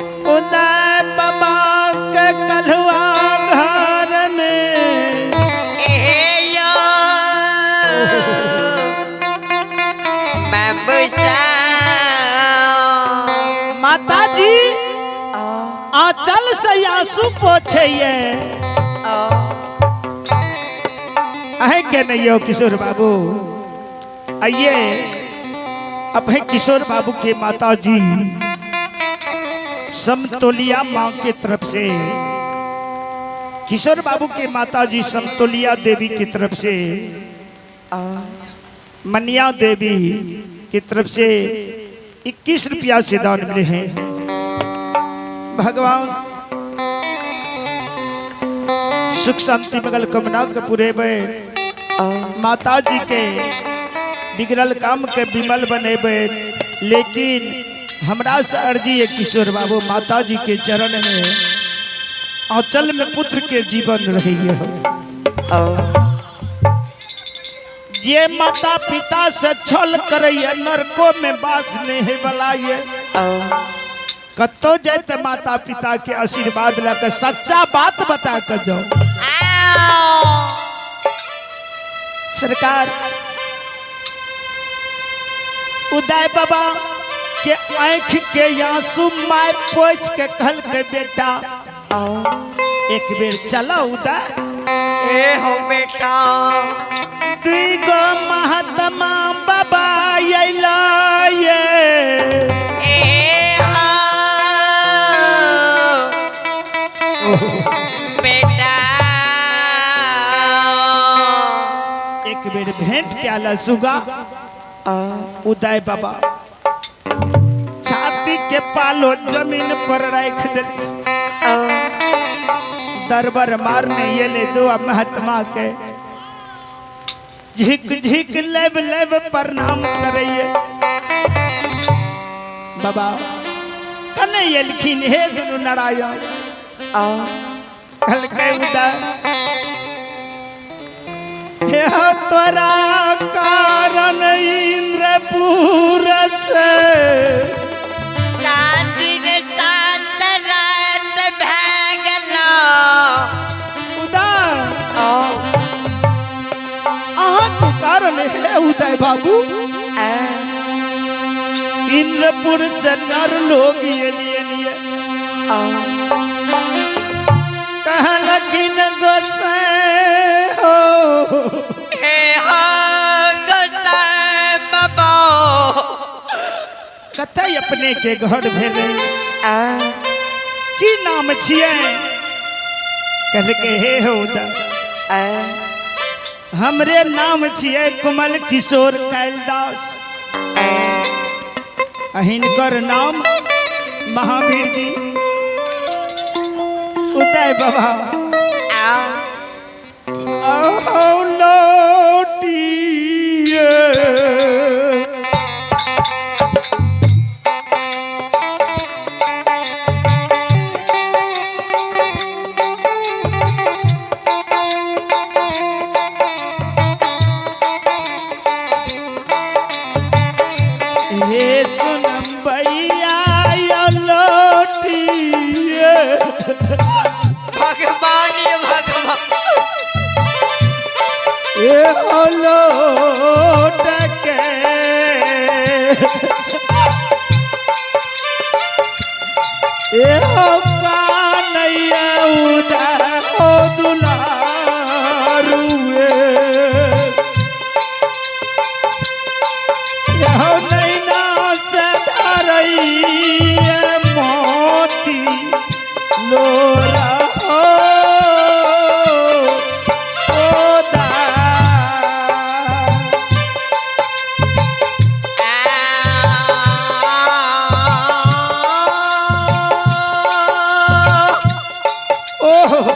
उदय बाबा के कलुआ घर में ए यो बाबूसा। माता जी आंचल से आंसू पोछे ये अहे के नहीं हो किशोर बाबू। आइए अब है किशोर बाबू के माता जी समतोलिया माँ के तरफ से, किशोर बाबू के माता जी समतोलिया देवी की तरफ से, मनिया देवी की तरफ से 21 रुपया से दान मिले हैं। भगवान सुख शांति मंगल कामना के पूरे बे, माता जी के बिगड़ल काम के विमल बनेबे। लेकिन हमरा से अर्जी है किशोर बाबू, माता जी के चरण में आंचल में पुत्र के जीवन रही है। जे माता पिता से छल करैया नरको में बास नहीं है वाला ये कतो जाते माता पिता के आशीर्वाद लेकर सच्चा बात बता कर जाओ। सरकार उदय बाबा के आँख के आंसू my पोछ के कहल के बेटा एक बेर चलो उदय। ए हो बेटा दुई गो महात्मा बाबा अइला ये ए हो बेटा एक बेर भेंट के आला सुगा। उदय बाबा छाती के पालो जमीन पर रख दे, दरबार मारने ये ले दो महात्मा के झिक झिक लेब लेब प्रणाम करैये। बाबा कने एलखिन हे दुनू नारायण। कहलकै उदय हे तोरा कारण इंद्रपुर से चांदी सात रात भै गेलो। उदय अहाँ के कारण है उदय बाबू इंद्रपुर से नर लोग एलिए कहलखिन गोसाई हो हे हो गोसाई बाबा कतय अपने के घर भेलै की नाम छियै? कहलकै हे हो उदय हमरे नाम छियै कुमल किशोर कैलदास, हिनकर नाम महावीर जी। उदय बाबा लौटिए हे सुनम भैया लौटिए भगवान भगवान ए लौट के ए हो कानैया उदय हो दुलारुए हो नैना से धरैया मोती लोरा हो ओहो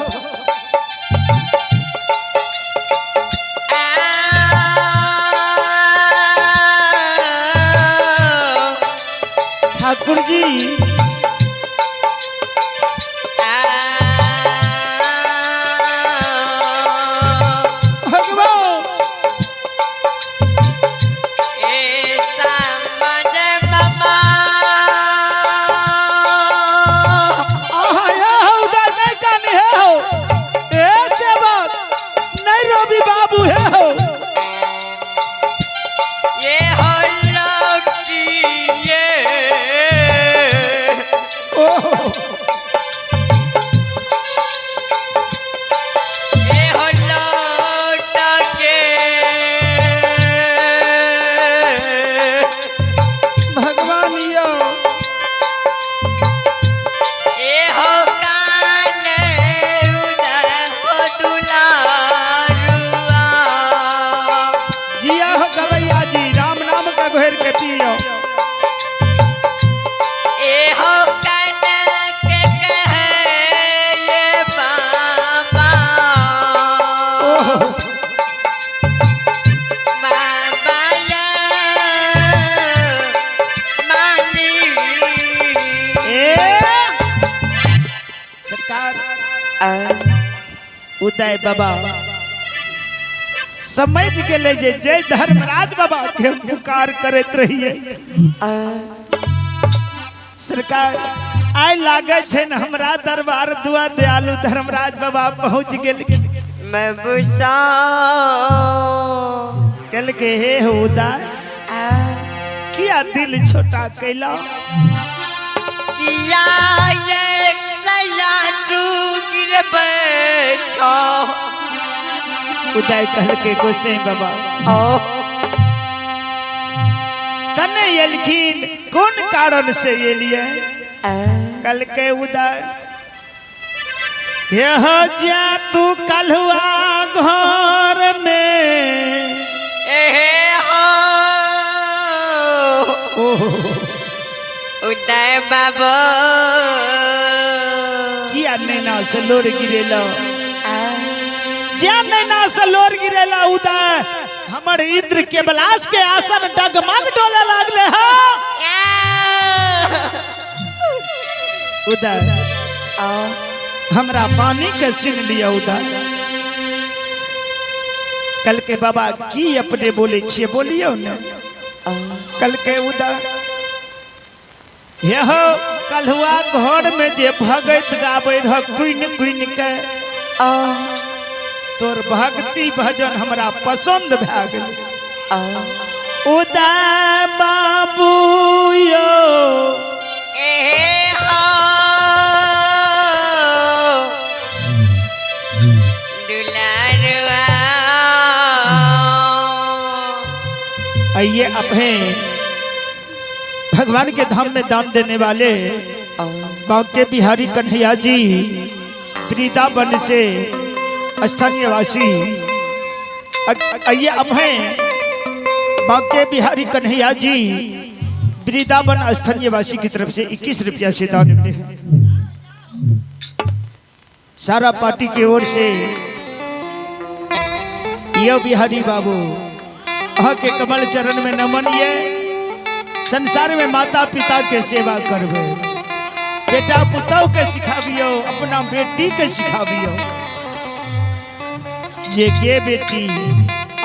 उदय बाबा समझ गेलै जे जय धर्मराज बाबा के हम पुकार करैत रहिए। सरकार आइ लागै छै ने हमरा दरबार दुआ दयालु धर्मराज बाबा पहुंच गेलखिन। कहलकै हे हो उदय, किया दिल छोटा कैला? किया एक सया गिरबै छौ? उदय कहलकै गोसाई बाबा कने एलखिन, कोन कारण से एलियै? कहलकै उदय हे हो जा तू कलहुआ घर में। एहे हो उदय बाबा, किया नैना से लोर गिरेला? जा नैना से लोर गिरेला उदय, हमर इंद्र के बलास के आसन डगमग डोले लागले हा। उदय हमरा पानी के सुन लिया। उदय कल के बाबा की अपने बोले छिए, बोलियो ने। कल के उदय यह कलहुआ घर में जे भगत गाबै रह कुइन कुइन के, तोर भक्ति भजन हमरा पसंद भए गेल। उदय बाबू यो एहे हो दुलारुआ। आइए अपने भगवान के धाम में दान देने वाले बांके बिहारी कन्हैया जी वृंदावन से स्थानीय वासी। आइए अपने बांके बिहारी कन्हैया जी वृंदावन स्थानीय वासी की तरफ से 21 रुपया से दान मिले हैं। सारा पार्टी की ओर से यो बिहारी बाबू अहाँ के कमल चरण में नमन। ये संसार में माता पिता के सेवा करबे, बेटा पुतहु के सिखाबियो, अपना बेटी के सिखाबियो। जे के बेटी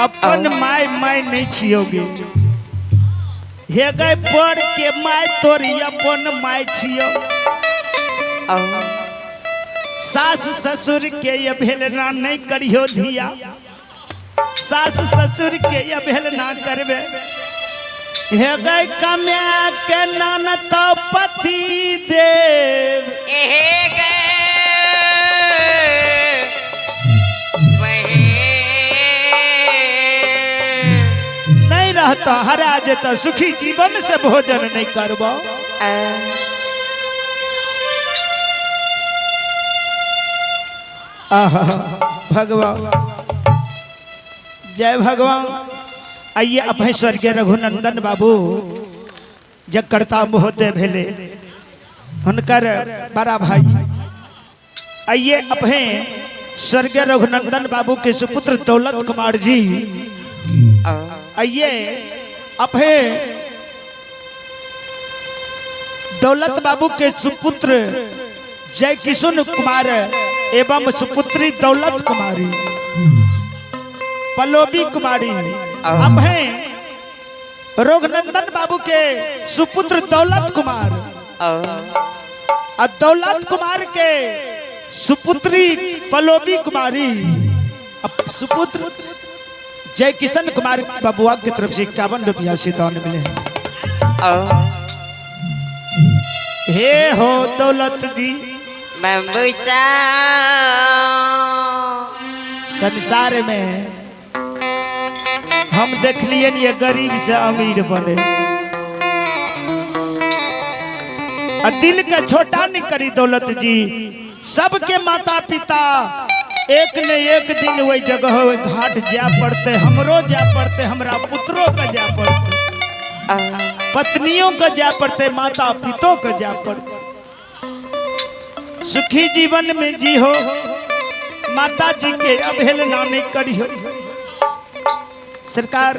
अपन my my नहीं छियोगे, हे गए पर के my तोरी अपन my छियो। सास ससुर के अवहेलना नहीं करियो धिया, सास ससुर के अवहेलना करबे। हे गए कम्या के नान तो पति देव। एहे गे नहीं रहता हरा जेता सुखी जीवन से भोजन नहीं करबो। आहा भगवान जय भगवान। आइए अपने स्वर्गीय रघुनंदन बाबू जगकर्ता महोदय भेले हुनकर बड़ा भाई। आइए अपने स्वर्गीय रघुनंदन बाबू के सुपुत्र दौलत कुमार जी। आइए अपने दौलत बाबू के सुपुत्र जय किशुन कुमार एवं सुपुत्री दौलत कुमारी पलोबी कुमारी। अब हैं रघुनंदन बाबू के सुपुत्र दौलत कुमार और दौलत कुमार के सुपुत्री पलोबी कुमारी। अब सुपुत्र जय किशन कुमार बबुआ की तरफ से 51 रुपया से दान मिले हैं। हे हो दौलत दी संसार में हम देख लिए ये गरीब से अमीर बने। दिल के छोटा नहीं करी दौलत जी। सबके माता पिता एक न एक दिन वही जगह वही घाट जा पड़ते, हमरो जा पड़ते, हमरा पुत्रों का जा पड़ते, पत्नियों का जा पड़ते, माता पितों का जा पड़ते। सुखी जीवन में जी हो, माता जी के अवहेलना नहीं करी हो। सरकार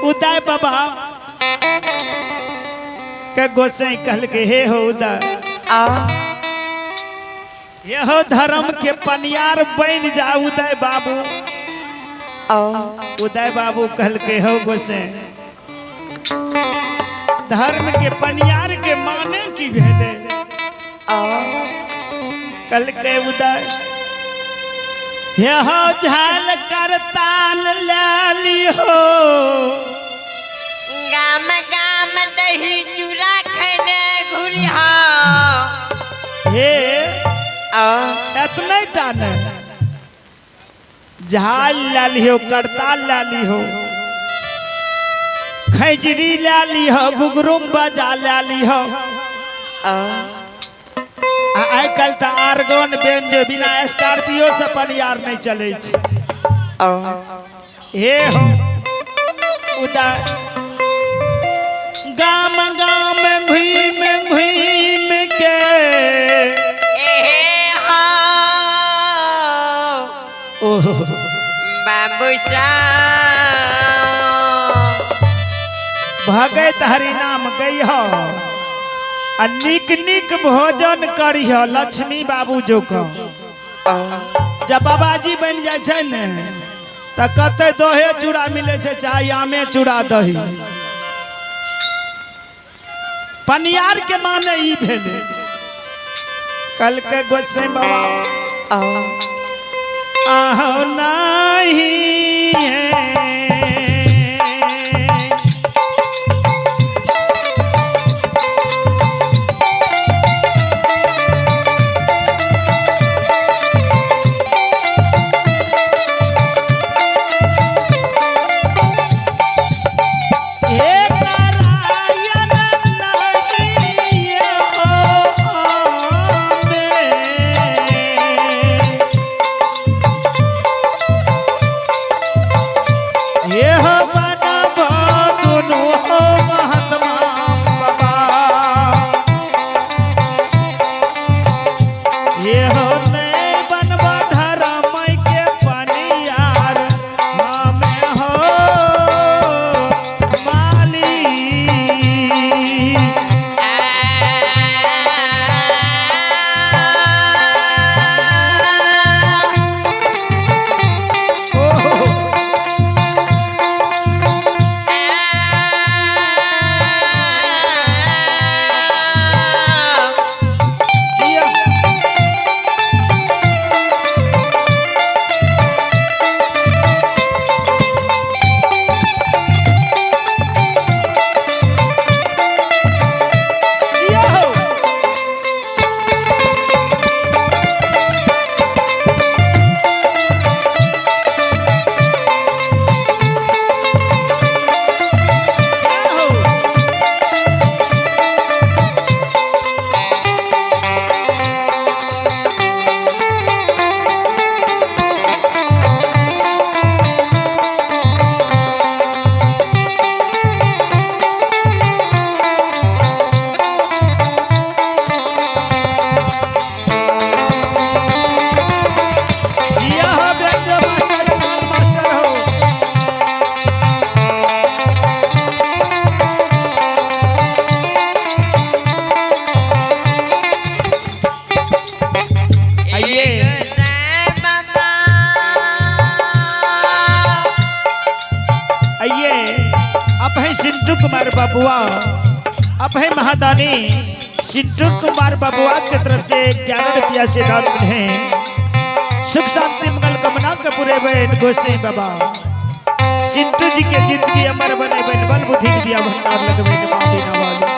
उदय बाबा के गोसाई कहल के हे हो उदय, यहो धर्म के पनियार बन जा उदय बाबू। उदय बाबू कहल के हो गोसे धर्म के पनियार के माने की भेले। कल के उदय यहो झाल करताल लाली हो गाम गाम दही चूड़ा खेने घुरी हो। हे इतना टा नहीं झाल लाली हो करताल लाली हो खैजरी लाली हो घुघरू बजा लाली हो। आइ काल्हि तऽ आर्गन बेंजो बिना स्कॉर्पियो से पनियार नहीं चले छै। हे हो उदय गाम गाम घूम घूम के बाबू भगत हरिनाम गई हो आ निक निक भोजन करिह लक्ष्मी बाबू जो कह। जब बाबाजी बन जाए छै ने त कते दहे चूड़ा मिले छै चाहे आमे चूड़ा दही। पनियार के माने ई भेलै। कल के गोसाई बाबा आहो नाही कुमार बबुआ अब है महादानी सिंटू कुमार बबुआ के तरफ से 11 रुपया से दान है। सुख शांति मंगल कामना के पूरे बहन गोसाई बाबा सिंटू जी के जिंदगी अमर बने बहन बल बुद्धि दिया भंडार लगवे माफी नवाज।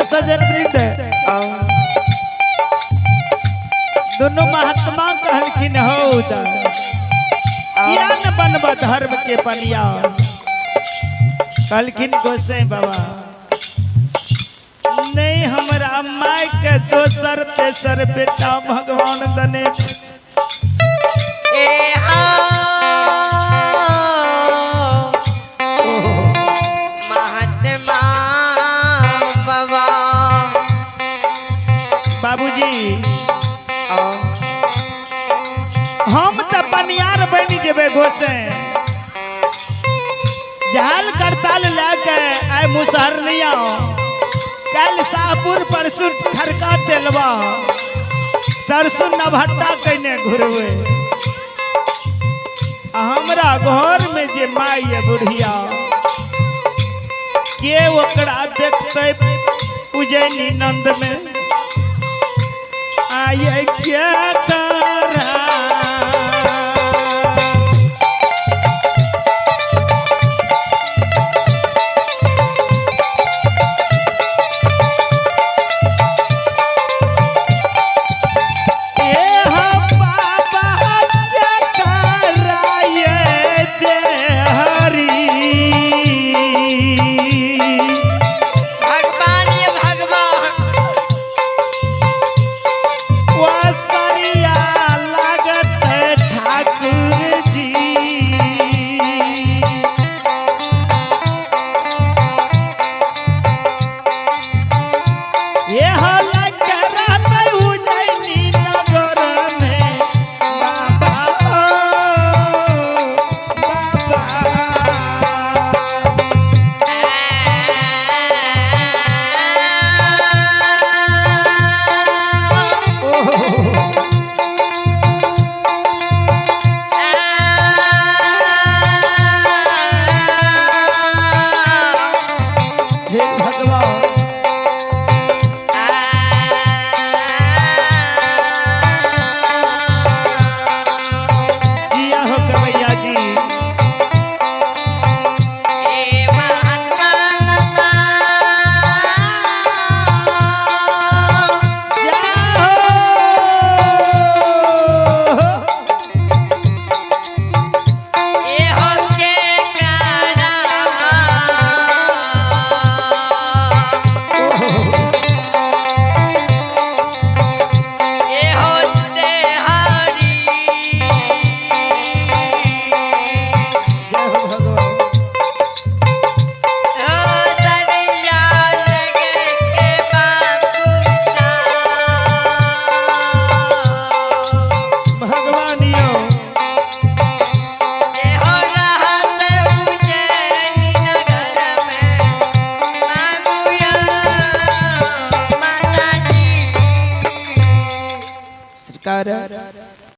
सजन वृंद दोनों महात्मा कहलखिन हो किया न बनब धर्म के पनिया। कहलखिन गोसाई बाबा नहीं हमरा माय के दोसर तेसर बेटा भगवान दने। ए हम त पनियार बनि जेबै गोसे जहल करताल लए आइ मुसहर लिया कल शाहपुर परसू खरका तेलवा सरसू नवहट्टा कने घुरबै। हमरा घर में जे माई है बुढ़िया के ओकरा देखते उज्जैनी नंद में आये क्या करा। सरकार।